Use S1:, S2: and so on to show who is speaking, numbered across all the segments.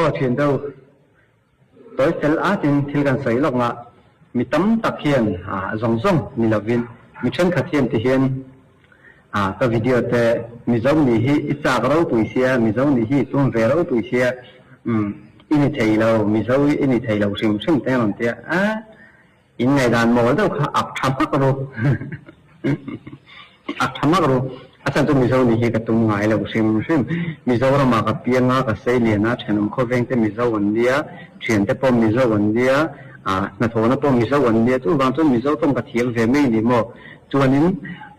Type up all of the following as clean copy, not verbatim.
S1: Aw thian deuh tawi fel atin thil kan sawi lawk nga, mi tam tak hian zawng zawng ni lovin mi thenkhat hian ti hian ka video te Mizo nih hi i chak ropui sia, Mizo nih hi i tum ve ropui sia, umm i ni thei lo, Mizo i ni thei lo hrim hrim te an rawn ti a, In ngaihdan mawl deuh kha ak tha hmak ru. Ak tha hmak ru. A chhan chu Mizo nih hi ka tum ngai lo hrim hrim. Mizoramah ka piang a, ka sei lian a, thenawm khawveng te Mizo an nia, thian te pawh Mizo an nia, ah hnathawhna pawh Mizo an nia, chuvang chuan Mizo tawng ka thiam ve mai ni maw. Chuanin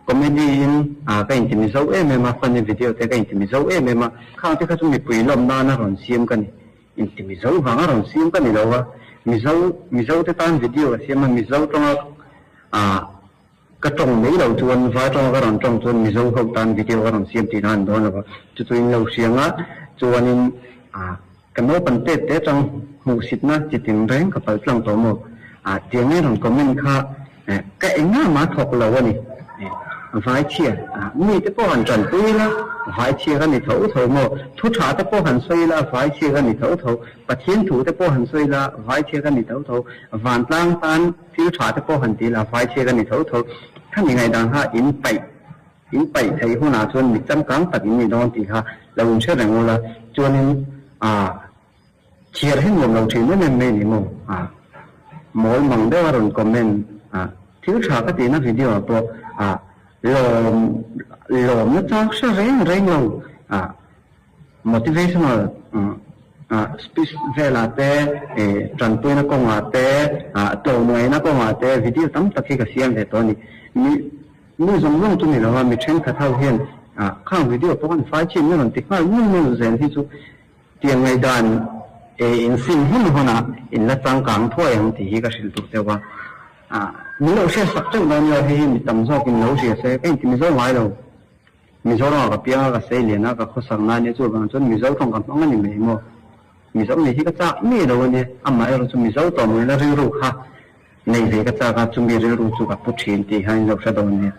S1: comedy in ah ka inti Mizo em em a, funny video te ka inti Mizo em em a, khang te kha chu mipui lawm nana rawn siam ka ni. Inti Mizo vang a rawn siam ka ni lo a, Mizo Mizo te tan video a siam a, Mizo tawnga ah ka tawng mai lo chuan vai tawnga ka rawn tawng chuan Mizo ho tan video ka rawn siam tihna a ni dawn lo va, chu chu in lo hriang a, chuanin ah ka naupang tet te atang hmuhsitna chi tin reng ka pal tlang tawh maw? Ah tiang nge rawn comment kha Ka engah mah thawk lo a ni. Vaichhia, mite pawh han tanpui ila, vaichhia ka ni tho tho maw? Thu tha te pawh han sawi ila, vaichhia ka ni tho tho. Pathian thu te pawh han sawi ila, vaichhia ka ni tho tho. Vantlang tan thil tha te pawh han ti ila, vaichhia ka ni tho tho. Khami ngaihdan kha in paih, in paih theih hunah chuan mi changkang tak in ni dawn tih kha lo inhre reng ula. Chuanin, ah. Chhiar hi nuam lo thin em em mai ni maw? A mawl mang deuh a rawn comment a, thil tha ka tihna video ah pawh a lawm lawmna chang hre reng reng lo a motivational a speech velah te tanpuina kawngah te a tlawmngaihna kawngah te video tam tak hi ka siam ve tawh a ni. Mi mi zawng zawng chu ni lo a, mi thenkhat ho hian a khang video pawh khan fai chin na rawn ti nghal nul nul zel hi chu Tiang ngaihdan e in sim hun hunah in la changkang thuai ang tih hi ka hrilh duh deuh a. Ah, min lo hriat sak teuh dawn nia, hei hi mi tam zawk in lo hria se, ka inti Mizo ngai lo. Mizoram ah ka piang a, ka sei lian a, ka khawsak na ania, chuvang chuan Mizo tawng ka hmang a ni mai maw. Mizo nih hi ka chak mi lo a nia, amaherawh chu Mizo tawng ngaihna rilru kha nei ve ka chak a, chumi rilru chu ka pu thin tih kha in lo hre dawn nia.